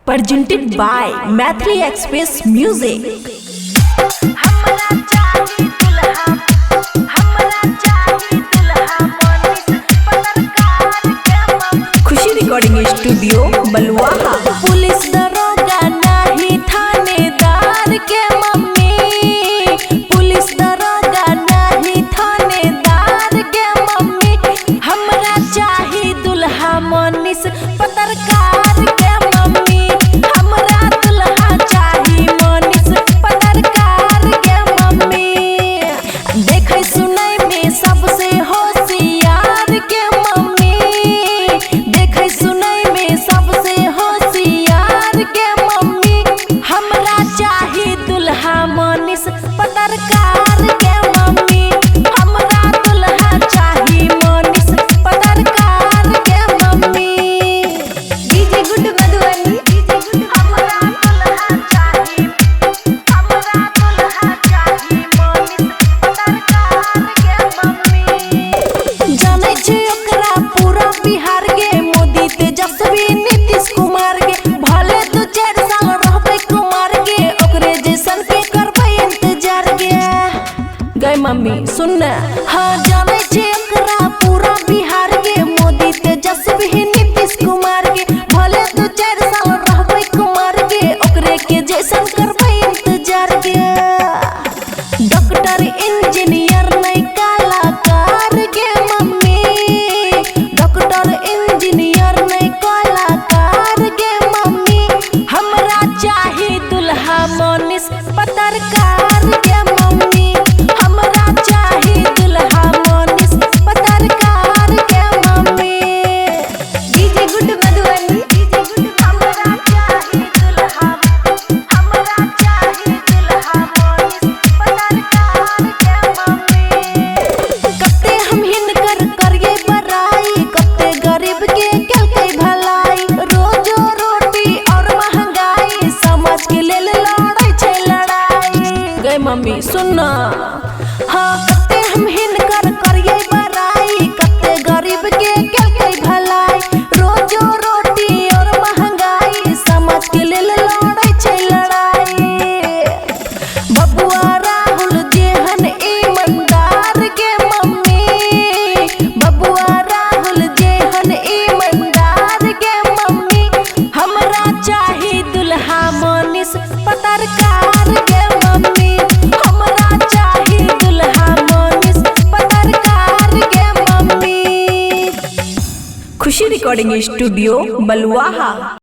Presented by Maithili Express Music. हमरा चाही दुल्हा, हमरा चाही दुल्हा मनीष पत्रकार के मम्मी। खुशी रिकॉर्डिंग स्टूडियो बलुआहा। पुलिस दरोगा नाही थानेदार के मम्मी, पुलिस दरोगा नाही थानेदार के मम्मी, हमरा चाही दुल्हा मनीष पत्रकार के मम्मी, हमरा दुल्हा चाही मनीष पत्रकार के मम्मी। देखै सुनै में सबसे होशियार के मम्मी, देखै सुनै में सबसे होशियार के मम्मी, हमरा चाही दुल्हा मनीष पत्रकार के मम्मी, हमरा दुल्हा चाही मनीष पत्रकार के mummy. DJ good Madhubani, DJ good. हमरा दुल्हा चाही, हमरा दुल्हा चाही मनीष पत्रकार के मम्मी। जानै छै ओकरा पूरा बिहार गे, मोदी तेजस्वी नीतीश कुमार गे, भले 2-4 साल रहबै कुमार गे, ओकरे जैसन के करबै इंतजार गे। गै मम्मी सुन ने, हाँ जानै छै ओकरा पूरा बिहार गे, मोदी तेजस्वी नीतीश कुमार गे, भले 2-4 साल रहबै कुमार गे, ओकरे के जैसन करबै इंतजार गे। डॉक्टर इंजीनियर नहीं कलाकार गे मम्मी, डॉक्टर इंजीनियर नहीं कलाकार गे मम्मी, हमरा चाही दुल्हा मनीष पत्रकार गे मम्मी, हमरा चाही दुल्हा मनीष पत्रकार गे mummy. DJ good Madhubani, DJ good. हमरा चाही दुल्हा, हमरा चाही दुल्हा मनीष पत्रकार के मम्मी। कते हम हिनकर करिए बड़ाई, कते गरीब के केलकै भलाई, रोजो रोटी और महंगाई, समाज के लेल लड़ै छै लड़ाई। गै मम्मी सुन ना, हाँ कते हम हिनकर करिए बड़ाई, कते गरीब के केलकै भलाई, रोजो रोटी और महंगाई, समाज के लेल लड़ै छै लड़ाई। बबुआ राहुल जेहन ईमानदार के मम्मी, बबुआ राहुल जेहन ईमानदार के मम्मी, हमरा चाही दुल्हा मनीष पत्रकार के मम्मी, हमरा चाही दुल्हा मनीष पत्रकार के mummy. Khushi recording studio Baluaha.